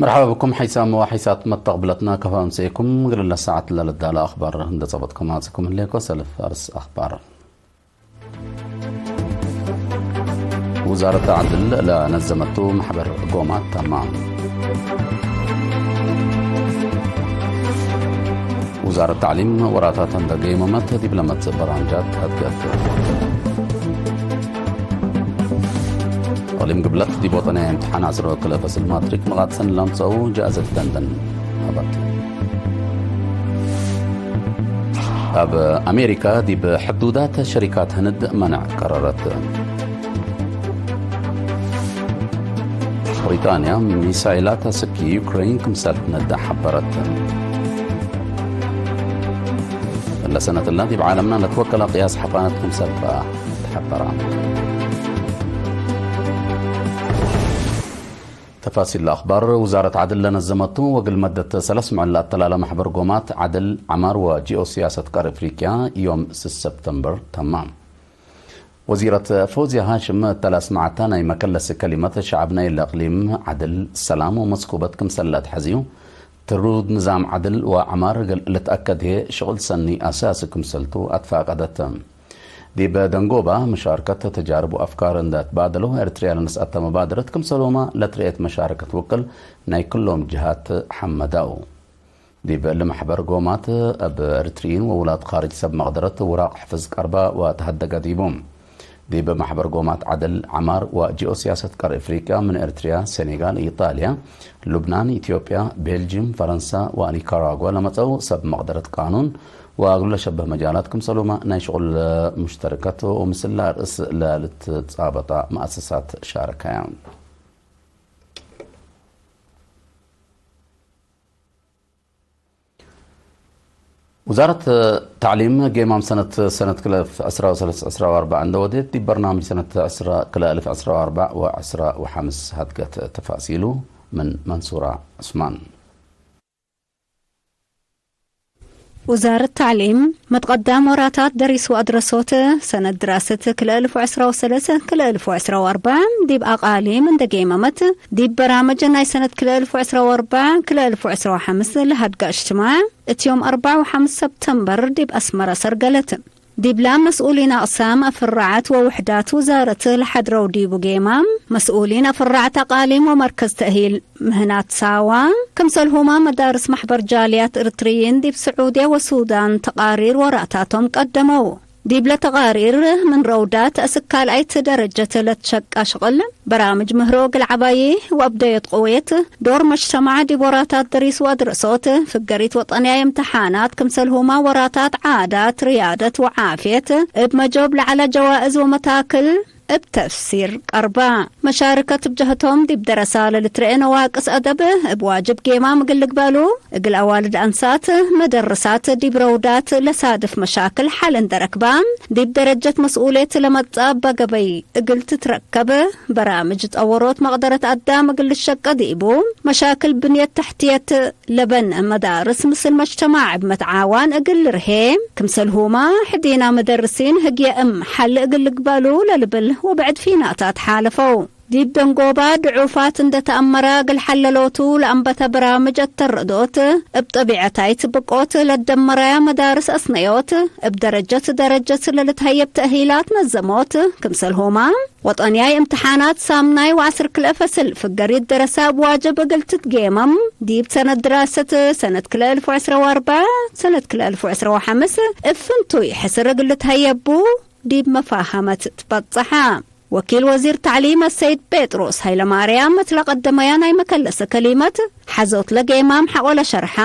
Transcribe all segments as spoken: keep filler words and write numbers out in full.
መርሐባ ብኩም ሐይሳም ወሐይሳት መተቅብለትና፣ ከፎ አምሰይኩም። እግል ለሰዓት ለልዳለ አኽባር እንዴ ጸበጥኩም አጽእኩም ህሌኮ። ሰልፍ አርስ አኽባር። ውዛረት ዐድል ለነዘመቱ መሕበር ጎማት ተማም። ውዛረት ተዕሊም ወራታት እንዴ ገይመመት ዲብ ለመጽእ በራምጃት ሀድገት። እቅሊም ግብለት ዲብ ወጠንያይ እምትሓን ዐስር ወክልኤ ፈስል ማትሪክ መቃጽን ለአምጸኡ ጃእዘት ደንደን ሀበት። እብ አሜሪካ ዲብ ሕዱዳት ሸሪካት ህንድ መንዕ ቀረረት። ብሪጣንያ ሚሳይላት አስክ ዩክሬን ክምሰል ትነድእ ሐበረት። እለ ሰነት እላ ዲብ ዓለምና ለትወከለ ቅያስ ሐፋነት ክምሰል ተሐበረ። ተፋሲል ለአኽባር። ውዛረት ዐድል ለነዘመቱ ወእግል መደት ሰለስ ምዕል ለአተላለ መሕበር ጎማት ዐድል፣ ዐማር ወጂኦሲያሰት ቀር አፍሪቅያ ዮም ስስ ሰብተምበር ተማም። ወዚረት ፎዝያ ሃሽም እተ ለአስመዐታ ናይ መከለስ ከሊመት፣ ሸዐብነ እለ እቅሊም ዐድል፣ ሰላም ወመስኩበት ክምሰል ለአትሐዝዩ፣ ትሩድ ንዛም ዐድል ወዐማር እግል ልትአከድ ህዬ ሽቅል ሰኒ አሳሲ ክምሰልቱ አትፋቀደት። ዲብ ደንጎባ መሻርከት ተጃርብ ወአፍካር እንዴ ትባደለው፣ ኤርትርያ ለነስአተ መባደረት ክምሰልሁመ ለትርኤት መሻረከት ውቅል ናይ ክሎም ጅሃት ሐመዳው። ዲብ እሊ መሕበር ጎማት እብ ኤርትርዪን ወውላድ ካርጅ ሰብ መቅደረት ውራቅ ሕፍዝ ቀርበ ወተሀደገ ዲቡ። ዲብ መሕበር ጎማት ዐድል፣ ዐማር ወጂኦሲያሰት ቀር አፍሪቅያ ምን ኤርትርያ፣ ሴኔጋል፣ ኢጣልያ፣ ሉብናን፣ ኢትዮጵያ፣ ቤልጅም፣ ፈረንሳ ወኒካራጓ ለመጸው ሰብ መቅደረት ቃኑን ወእግሉ ለሸብህ መጃላት ክምሰልሁመ ናይ ሽቁል ሙሽተርከት ወምስል ለአርእስ ለልትጻበጣ መአሰሳት ሻረከ። ውዛረት ተዕሊም፣ ጌማም ሰነት፣ ሰነት ክልኤ አልፍ ዕስራ ወሰለስ ዕስራ ወአርበዕ እንደ ወዴት፣ ዲብ በርናምጅ ሰነት ዕስራ፣ ክልኤ አልፍ ዕስራ ወአርበዕ ወዕስራ ወሐምስ ሀድገት። ተፋሲሉ ምን መንሱራ ዑስማን። ውዛረት ተዕሊም፣ መትቀዳም ወራታት ደሪስ ወአድረሶት፣ ሰነት ድራሰት ክልኤ አልፍ ወዕስራ ወሰለስ፣ ክልኤ አልፍ ወዕስራ ወአርበዕ ዲብ አቃሊም እንደ ጌመመት፣ ዲብ በራምጅ ናይ ሰነት ክልኤ አልፍ ወዕስራ ወአርበዕ፣ ክልኤ አልፍ ወዕስራ ወሐምስ ለሀድገ እጅትማዕ፣ እት ዮም አርበዕ ወሐምስ ሰብተምበር ዲብ አስመረ ሰርገለት። ዲብላ መስኡሊን አቅሳም፣ አፍራዓት ወውሕዳት ውዛረት ለሐድረው ዲቡ ጌማም፣ መስኡሊን አፍራዓት አቃሊም ወመርከዝ ተእሂል ምህናት ሳዋ፣ ክምሰልሁመ መዳርስ መሕበር ጃልያት እርትርይን ዲብ ስዑድየ ወሱዳን ተቃሪር ወራታቶም ቀደመው። ዲብለ ተቃሪር፣ ምን ረውዳት እስክ ካልኣይት ደረጀት ለትሸቃ ሽቅል፣ በራምጅ ምህሮ እግል ዐባዪ ወአብደዮት ቅዌት፣ ዶር መጅተማዕ ዲብ ወራታት ደሪስ ወአድረሶት፣ ፍገሪት ወጠንያይ እምትሓናት፣ ክምሰልሁመ ወራታት ዓዳት፣ ርያደት ወዓፍየት፣ እብ መጆብ ለዐለ ጀዋእዝ ወመታክል፣ እብ ተፍሲር ቀርባ። መሻርከት እብ ጀህቶም ዲብ ደረሳ ለልትረኤ ነዋቅስ አደብ እብ ዋጅብ ጌማም እግል ልግበሉ፣ እግል አዋልድ አንሳት መደርሳት ዲብ ረውዳት ለሳድፍ መሻክል ሐል እንደ ረክባ፣ ዲብ ደረጀት መስኡልየት ለመጽአ እበ ገበይ እግል ትትረከብ፣ በራምጅ ጠወሮት መቅደረት አዳም እግል ልሸቀ ዲቡ፣ መሻክል ብንየት ተሕትየት ለበን መዳርስ ምስል መጅተማዕ እብ መትዓዋን እግል ልርሄ፣ ክምሰልሁመ ሕዲና መደርሲን ህግየ እም ሐል እግል ልግበሉ ለልብል ወብዕድ ፊናታት ሓለፈው። ዲብ ደንጎባ ድዑፋት እንደ ተአመረ እግል ሐለሎቱ ለአንበተ በራምጅ አተረዶት፣ እብ ጠቢዐታይት ብቆት ለደመረያ መዳርስ አስነዮት፣ እብ ደረጀት ደረጀት ለልትሀየብ ተእሂላት ነዘሞት፣ ክምሰልሁመ ወጠንያይ እምትሓናት ሳምናይ ወዐስር ክልኤ ፈስል ፍገሪት ደረሳ እብ ዋጅብ እግል ትትጌመም፣ ዲብ ሰነት ድራሰት ሰነት ክልኤ አልፍ ወዕስራ ወአርበዕ፣ ሰነት ክልኤ አልፍ ወዕስራ ወሐምስ እብ ፍንቱይ ሕስር እግል ልትሀየቡ ዲብ መፋሀመት ትበጸሐ። ወኪል ወዚር ተዕሊም አሰይድ ጴጥሮስ ሀይለማርያም እት ለቀደመያ ናይ መከለሰ ከሊመት፣ ሐዞት ለጌማም ሐቆ ለሸርሐ፣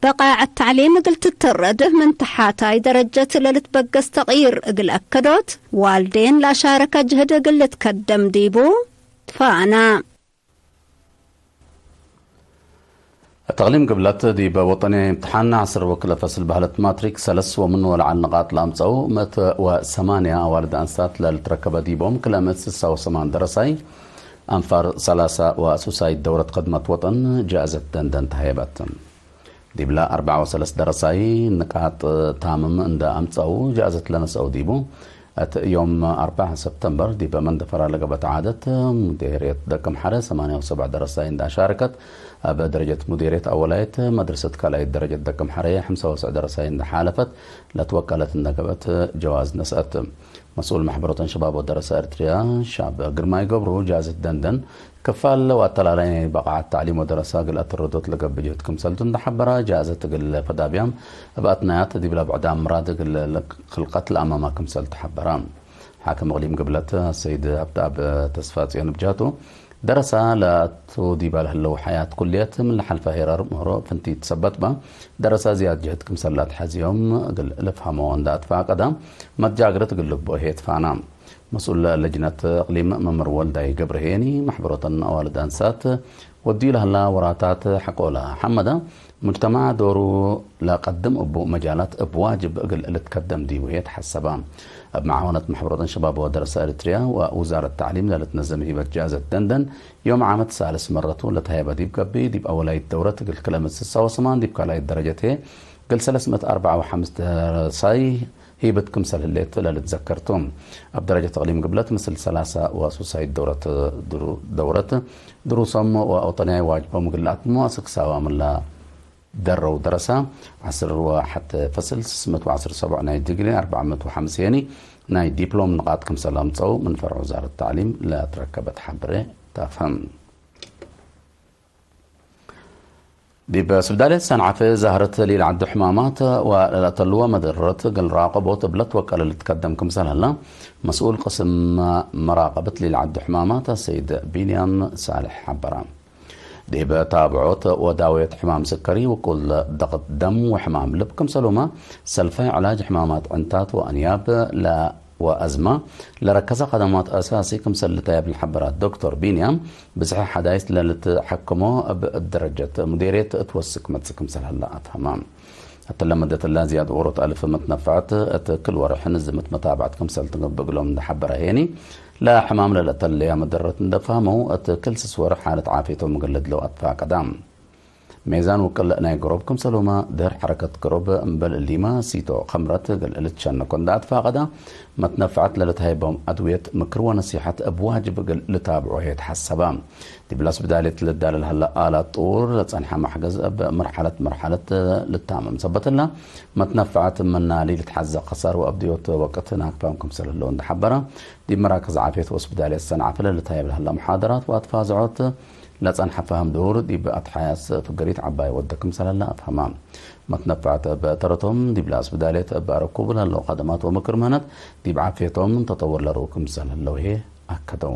በቃዐት ተዕሊም እግል ትተረድ ምን ተሓታይ ደረጀት ለልትበገስ ተቅይር እግል አከዶት፣ ዋልዴን ለአሻረከ ጅህድ እግል ልትከደም ዲቡ ትፋና። እት እቅሊም ግብለት ዲብ ወጠንያይ እምትሓን ዐስር ወክልኤ ፈስል በህለት ማትሪክ ሰለስ ወምንወ ለዐል ንቃጥ ለአምጸኡ ምእት ወሰማንያ አዋልድ አንሳት ለልትረከበ ዲቦም ክለ ምእት ስሳ ወሰማን ደረሳይ አንፋር ሰላሳ ወሱሳይት ደውረት ክድመት ወጠን ጃእዘት ደንደን ተሀየበት። ዲብለ አርበዕ ወሰለስ ደረሳይ ንቃጥ ታምም እንደ አምጸኡ ጃእዘት ለነስአው ዲቡ፣ እት ዮም አርበዕ ሰብተምበር ዲብ መንደፈራ ለገብአት ዓደት፣ ሙዴርየት ደቅምሐረ ሰማንያ ወሰብዕ ደረሳይ እንደ አሻረከት፣ እብ ደረጀት ሙዴርየት አወላይት፣ መድረሰት ካልኣይት ደረጀት ደቅምሐረ ሐምሳ ወሰብዕ ደረሳይ እንደ ሓለፈት ለትወቀለት እንደ ገብአት ጀዋዝ ነስአት። መስኡል መሕበሮተን ሸባብ ወደረሰ ኤርትርያ ሻብ ግርማይ ገብሩ ጃዘት ደንደን፣ ክፋል ወአተላላይ በቃዓት ተዕሊም ወደረሰ እግል አተረዶት ለገብእ ጅህድ ክምሰልቱ እንደ ሐበረ፣ ጃዘት እግል ፈዳብያም እብ አትናያት ዲብለ ብዕዳም ምራድ እግል ክልቀት ለአማማ ክምሰል ተሐበረ። ሓክም እቅሊም ግብለት ሰይድ ሀብተአብ ተስፋጽዮን እብ ጀህቱ፣ ደረሰ ለአቱ ዲበ ለህለው ሐያት ኩልየት ምን ለሐልፈ ሄራር ምህሮ ፍንቲት ሰበት በ፣ ደረሰ ዝያድ ጅህድ ክምሰል ለአትሐዝዮም እግል ልፍሀሞ እንደ አትፋቀደ፣ መትጃግረት እግል ልግብኦ ህዬ ትፋና። መስኡል ለጅነት እቅሊም መምህር ወልዳይ ገብረሄኒ፣ መሕበሮተን አዋልድ አንሳት ወድዩ ለህላ ወራታት ሐቆለ ሐመደ፣ ሙጅተማዕ ዶሩ ለቀድም እቡ መጃላት እብ ዋጅብ እግል ልትከደም ዲቡ ህዬ ተሐሰበ። እብ መዓወነት መሕበሮተን ሸባብ ወደረሰ ኤሪትርያ ወውዛረት ተዕሊም ለልትነዘም ሂበት ጃዘት ደንደን፣ ዮም ዓመት ሳልስ መረቱ ለተሀይበ ዲብ ገብእ፣ ዲብ አወላይት ደውረት እግል ክለ ምት ስሳ ወሰማን፣ ዲብ ካልኣይት ደረጀት ህዬ እግል ሰለስ ምእት አርበዕ ወሐምስ ደረሳይ ሂብት ክምሰል ህሌት ለልትዘከር ቱ። እብ ደረጀት እቅሊም ግብለት ምስል ሰላሳ ወሱሳይት ደውረት ድሩ-፣ ደውረት ድሩሶም ወወጠንያይ ዋጅቦም እግል ለአትምሙ አስክ ሳዋ ምን ለደረው ደረሰ፣ ዐስር ወሐተ ፈስል ስስ ምእት ወዐስር ሰቦዕ ናይ ዲግሪ፣ አርበዕ ምእት ወሐምስ ሄኒ ናይ ዲፕሎም ንቃጥ ክምሰል አምጸው ምን ፈርዕ ውዛረት ተዕሊም ለትረከበት ሐብሬ ተአፍህም። ዲብ ስብዳልየት ሰንዓፈ ዛህረት ሊልዓዱ ሕማማት ወለለአተልወ መደረት እግል ራቀቦት እብ ለትወቀለ ልትከደም ክምሰል ሀለ፣ መስኡል ቅስም መራቀበት ሊልዓዱ ሕማማት ሰይድ ቢንያም ሳልሕ ሐበረ። ዲብ ታብዖት ወዳውየት ሕማም ስከሪ፣ ውቁል ደቅት ደም ወሕማም ልብ ክምሰሉመ፣ ሰልፋይ ዕላጅ ሕማማት ዕንታት ወአንያብ ለ ወአዝመ ለረከዘ ከደማት አሳሲ ክምሰል ልታየብ ለሐበረ ዶክተር ቢንያም፣ ብዝሐ ሐዳይስ ለልትሐክሞ እብ ደረጀት ሙዴርየት እት ወስክ መጽእ ክምሰል ሀለ አፍሀመ። እትለ መደት እለ ዝያድ ዎሮት አልፍ መትነፈዐት እት ክል ወርሕ ንዝምት መታብዐት ክምሰል ትገብእ እግሎም እንደ ሐበረ ሄኒ፣ ለሕማም ለለአተለያ መደረት እንደ ፈሀመው፣ እት ክል ስስ ወርሕ ሓለት ዓፍየቶም እግል ልድለው አትፋቀደ። ሜዛን ውቅል ናይ ገሮብ ክምሰሉመ፣ ድህር ሐረከት ገሮብ እምበል እሊመ ሲቶ ከምረት እግል ልትሸነኮ እንደ አትፋቀደ፣ መትነፈዐት ለልትሀይቦም አድውየት፣ ምክር ወነሲሐት እብ ዋጅብ እግል ልታብዖ ህዬ ተሐሰበ። ዲብለ አስብዳልየት ልዳለ ለሀለ አላት ጥውር ለጸንሐ መሕገዝ እብ መርሐለት መርሐለት ልታመም ሰበት እለ፣ መትነፈዐት ምናሊ ልትሐዘ ከሳር ወአብድዮት ወቅት ናግፋም ክምሰል ህለው እንደ ሐበረ፣ ዲብ መራክዝ ዓፍየት ወአስብዳልየት ሰንዓፈ ለልትሀየብ ለሀለ መሓደራት ወአትፋዝዖት፣ ለጸንሐ ፈሀም ዶር ዲብ አትሓያስ ፍገሪት ዐባይ ወደ ክምሰል ሀለ አፍሀመ። መትነፈዐት እብ ተረቶም፣ ዲብለ አስብዳልየት እብ አረኩቡ ለህለው ከደማት ወምክር ምህነት፣ ዲብ ዓፍየቶም ተጠውር ለርኡ ክምሰል ህለው ህዬ አከደው።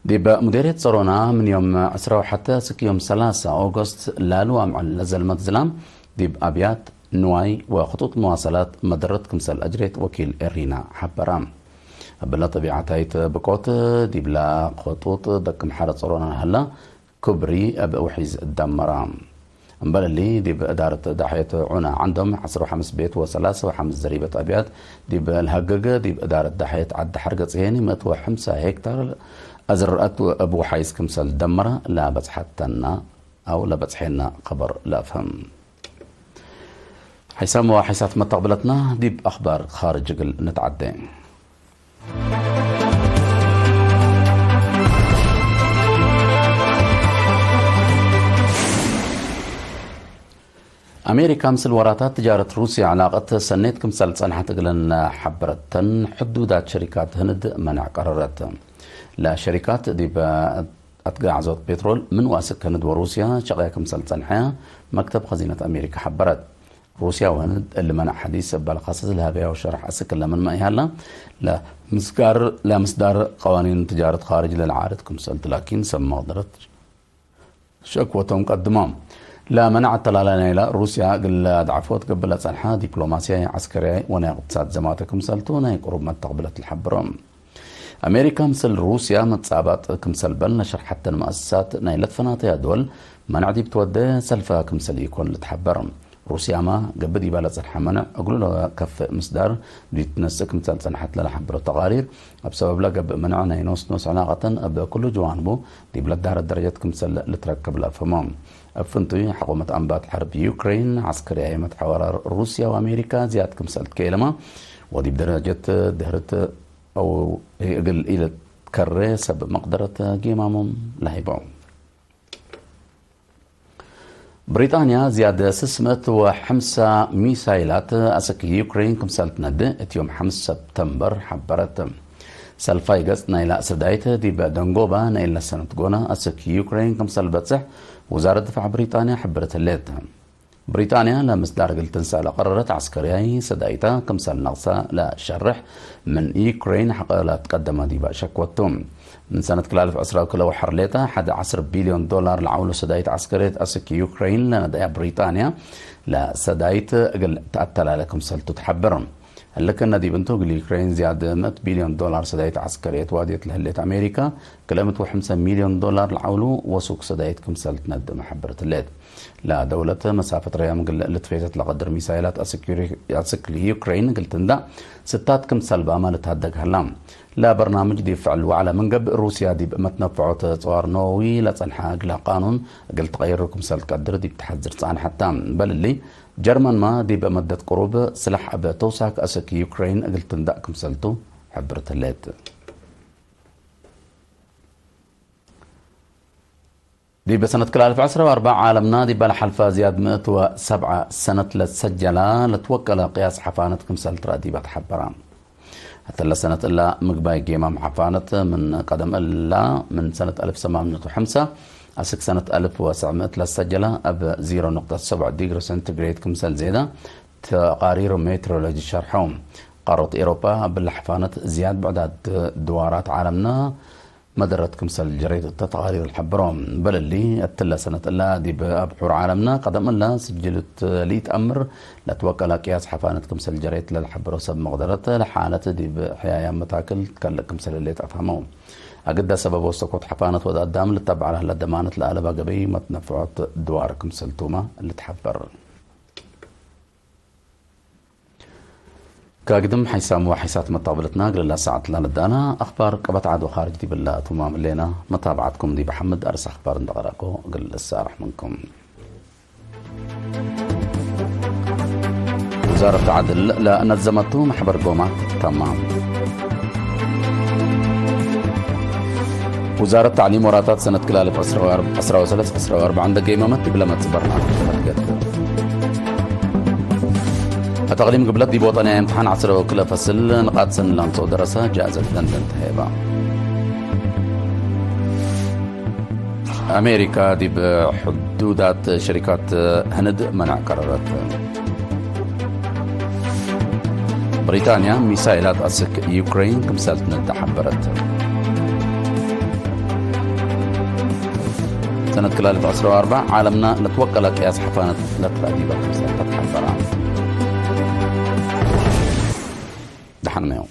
ዲብ ሙዴርየት ጸሮና ምን ዮም ዕስራ ወሐተ እስክ ዮም ሰላሳ ኦገስት ላሉ አምዕል ለዘልመት ዝላም፣ ዲብ አብያት ንዋይ ወክጡጥ መዋሰላት መደረት ክምሰል አጅሬት ወኪል ኤሪና ሐበረ። እብለ ጠቢዐታይት ብቆት፣ ዲብለ ክጡጥ ደቅም ሐረ ጸሮና ለሀለ ኩብሪ እብ ውሒዝ ደመረ። እምበል እሊ፣ ዲብ እዳረት ዳሕየት ዑነ ዐንዶም ዐስር ወሐምስ ቤት ወሰላስ ወሐምስ ዘሪበት አብያት ዲብ ለሀግግ፣ ዲብ እዳረት ዳሕየት ዐዲ ሐርገጽ ሄኒ ምእት ወሐምሳ ሄክታር አዝርአት እብ ውሓይዝ ክምሰል ደመረ ለበጽሐት ተና አው ለበጽሐነ ከበር ለአፍህም። ሐይሳም ወሐይሳት መተቅብለትና ዲብ አኽባር ካርጅ እግል ንትዐዴ። አሜሪካ ምስል ወራታት ትጃረት ሩስያ ዕላቀት ሰኔት ክምሰል ጸንሐት እግለን ሐበረተን፣ ሕዱዳት ሸሪካት ህንድ መነዕ ቀረረት። ለሸሪካት ዲብ አትጋዕዞት ፔትሮል ምን ዋስክ ህንድ ወሩስያ ሸቅየ ክምሰል ጸንሐያ መክተብ ኸዚነት አሜሪካ ሐበረት። ሩስያ ወህንድ እሊ መነዕ ሐዲስ እበ ለከሰስ ለሀበያሁ ሸርሕ አስክ ለምንመ ኢሀላ፣ ለምስጋር፣ ለምስዳር ቀዋኒን ትጃረት ካርጅ ለለዓርድ ክምሰልቱ ላኪን ሰብ መቅደረት ሸክወቶም ቀድሞም። ለመነዕ አተላላይ ናይላ ሩስያ እግል ለአድዓፎት ገብእ ለጸንሐ ዲፕሎማስያይ፣ ዐስከርያይ ወናይ እቅትሳድ ዘማተ ክምሰልቱ ናይ ቅሩብ መተቅብለት ለሐብሮም። አሜሪካ ምስል ሩስያ መትጻባጥ ክምሰል በል ነሸር ሐተን መአሰሳት ናይ ለትፈናተያ ዶል መነዕ ዲብ ትወዴ ሰልፈ ክምሰል ኢኮን ልትሐበር። ሩስያመ ገብእ ዲበ ለጸንሐ መነዕ እግሉ ለከፍእ ምስዳር ዲብ ትነስእ ክምሰል ጸንሐት ለለሐብሮ ተቃሪር፣ እብ ሰበብለ ገብእ መነዕ ናይ ኖስ ኖስ ዕላቀተን እብ ኩሉ ጀዋንቡ ዲብ ለዳረት ደረጀት ክምሰል ልትረክብ ለአፍህሞ። እብ ፍንቱይ፣ ሕኩመት አንባት ሐርብ ዩክሬን፣ ዐስከርያይ መትሐወራር ሩስያ ወአሜሪካ ዝያድ ክምሰል ትከኤለመ ወዲብ ደረጀት ድህርት አው እግል ኢልትከሬ ሰብ መቅደረት ጌማሞም ለሀይቦ። ብሪጣንያ ዝያድ ስስ ምእት ወሐምሳ ሚሳይላት አስክ ዩክሬን ክምሰል ትነድእ እት ዮም ሐምስ ሰብተምበር ሐበረት። ሰልፋይ ገጽ ናይላ ሰዳይት ዲብ ደንጎባ ናይለ ሰነት ጎነ አስክ ዩክሬን ክምሰል በጽሕ ውዛረት ድፋዕ ብሪጣንያ ሐብረት ህሌት። ብሪጣንያ ለምስዳር እግል ትንሳእ ለቀረረት ዐስከርያይ ሰዳይታ ክምሰል ነቅሳ ለሸርሕ ምን ዩክሬን ሐቀ ለትቀደመ ዲበ ሸክወቱ። ምን ሰነት ክላልፍ ዕስራ ወክልኤ ወሐር ሌጠ፣ ሐድ ዐስር ቢልዮን ዶላር ለዐውሉ ሰዳይት ዐስከርየት አስክ ዩክሬን ለነድአያ ብሪጣንያ፣ ለሰዳይት እግል ተአተላለ ክምሰልቱ ተሐብር። ህልክነ ዲብ እንቱ፣ እግል ዩክሬን ዝያድ ምእት ቢልዮን ዶላር ሰዳይት ዐስከርየት ዋድየት ለህሌት አሜሪካ፣ ክልኤ ምእት ወሐምሳ ሚልዮን ዶላር ለዐውሉ ወሱክ ሰዳይት ክምሰል ትነድእ መሐብርት ህሌት። ለደውለት መሳፈት ረያም እግል ልትፌሰት ለቀድር ሚሳይላት አስክ ዩሪ-፣ አስክ ዩክሬን እግል ትንዳእ ስታት ክምሰል ባመ ልትሀደግ ሀላ። ለበርናምጅ ዲብ ፍዕል ወዐለ ምን ገብእ፣ ሩስያ ዲብ መትነፍዖት ጸዋር ኖዊ ለጸንሐ እግለ ቃኑን እግል ትቀይሩ ክምሰል ትቀድር ዲብ ተሐዝር ጸንሐት ተ። በል እሊ፣ ጀርመንመ ዲብ መደት ቅሩብ ስላሕ እብ ተውሳክ አስክ ዩክሬን እግል ትንዳእ ክምሰልቱ ሕብርት ህሌት። ዲብ ሰነት ክልኤ አልፍ ዕስራ ወአርበዕ፣ ዓለምና ዲበ ለሐልፈ ዝያድ ምእት ወሰብዐ ሰነት ለትሰጀለ ለትወቀለ ቅያስ ሐፋነት ክምሰል ትረአ ዲበ ተሐበረ። እትለ ሰነት እለ ምግባይ ጌማም ሐፋነት ምን ቀደም እለ፣ ምን ሰነት አልፍ ሰማን ምእት ወሐምሳ አስክ ሰነት አልፍ ወሰዕ ምእት ለትሰጀለ እብ ዜሮ ነቅጠት ሰብዕ ዲግሪ ሰንቲግሬድ ክምሰል ዜደ ተቃሪር ሜትሮሎጂ ሸርሐው። ቃረት ኤሮፓ እብለ ሐፋነት ዝያድ ብዕዳት ድዋራት ዓለምና መደረት ክምሰል ጀሬት እተ ተቃሪር ለሐበሮ። በል እሊ፣ እትለ ሰነት እለ ዲብ አብሑር ዓለምና ቀደም እለ ስጅልት ለኢተአምር ለትወቀለ ቅያስ ሐፋነት ክምሰል ጀሬት ለልሐበሮ ሰብ መቅደረት ለሓለት ዲብ ሕያያም መታክል ትከልእ ክምሰል ህሌት አፍሀመው። አግደ ሰበብ ወሰኮት ሐፋነት ወድ አዳም ልተበዕ ለህለ ደማነት ለአለበ ገበይ መትነፍዖት ድዋር ክምሰልቱመ ልትሐበር። ከግድም ሐይሳም ወሐይሳት መጣብልትና እግል ለሰዓት ለልዳና አኽባር ቀበት ዐድ ወኻርጅ ዲብለ ቱማም እሌና። መታብዓትኩም ዲብ ሐምድ አርስ አኽባር እንደ ቀረእኮ እግል እሳረሕ ምንኩም። ውዛረት ዐድል ለነዘመቱ መሕበር ጎማት ተማ። ውዛረት ተዕሊም ወራታት ሰነት ክላልፍ ዕስራ ወሰለስ ዕስራ ወአርበዕ እንደ ገይመመት ዲብለ መጽእ በርናምጅ ተመልገት። አተቅዲም ግብለት ዲብ ወጠንያ እምትሓን ዐስረ ወክልኤ ፈስል ንቃጥ ሰኒ ለአምጽኦ ደረሰ ጃእዘት ለንደን ተሄበ። አሜሪካ ዲብ ሕዱዳት ሸሪካት ህንድ መናዕ ቀረረት። ብሪጣንያ ሚሳይላት አስክ ዩክሬን ክምሰል ትነድእ ሐበረት። ሰነት ክላልፍ ዕስራ ወአርበዕ ዓለምና ለትወቀለ ቅያስ ሐፋነት ለትረአ ዲበ ክምሰል ተትሐበራ። ደሐንመዮም።